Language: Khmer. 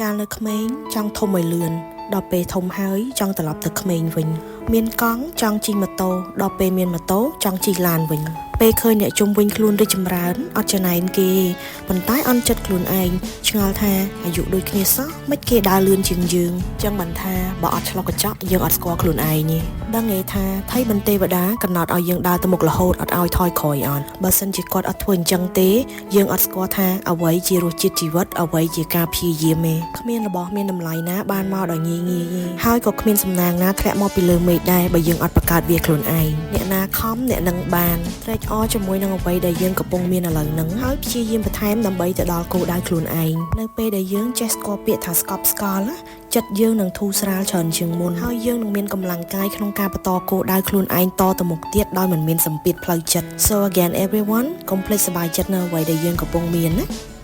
កាលនៅក្មេងចង់ធំឲ្យលឿនដល់ពេលធំហើយចង់ត្រឡប់ទៅក្មេងវិញ មានកង់ចង់ជិះម៉ូតូដល់ពេលមានម៉ូតូចង់ជិះឡានវិញពេលឃើញអ្នកជុំវិញខ្លួនរីកចម្រើនអត់ចំណែនគេប៉ុន្តែអន់ចិត្តខ្លួនឯងឆ្ងល់ថាអាយុដូចគ្នាសោះមិនគេដើរលឿនជាងយើងចឹងបានថាបើអត់ឆ្លុះកញ្ចក់យើងអត់ស្គាល់ខ្លួនឯងទេដឹងឯថាថៃបន្ទេវតាកំណត់ឲ្យយើងដើរទៅមុខរហូតអត់ឲ្យថយក្រោយអត់បើសិនជាគាត់អត់ធ្វើអញ្ចឹងទេយើងអត់ស្គាល់ថាអ្វីជារសជាតិជីវិតអ្វីជាការព្យាយាមទេគ្មានរបស់មានតម្លៃណាបានមកដោយងាយងាយទេហើយក៏គ្មានសំណាងណាធ្លាក់មកពីលើមេឃដែរបើយើងអត់បង្កើតវាខ្លួនឯងអ្នកណាខំអ្នកនឹងបានត្រេកអរជាមួយនឹងអ្វីដែលយើងកំពុងមានឥឡូវហ្នឹងហើយព្យាយាមបន្ថែមដើម្បីទៅដល់គោលដៅខ្លួនឯងនៅពេលដែលយើងចេះស្គាល់ពាក្យថាស្កប់ស្កល់ណាចិត្តយើងនឹងធូរស្រាលច្រើនជាងមុនហើយយើងនឹងមានកម្លាំងកាយក្នុងការបន្តគោលដៅខ្លួនឯងតទៅមុខទៀតដោយមិនមានសម្ពាធផ្លូវចិត្ត។ So again, everyone, កុំភ្លេចសប្បាយចិត្តនៅអ្វីដែលយើងកំពុងមានណា។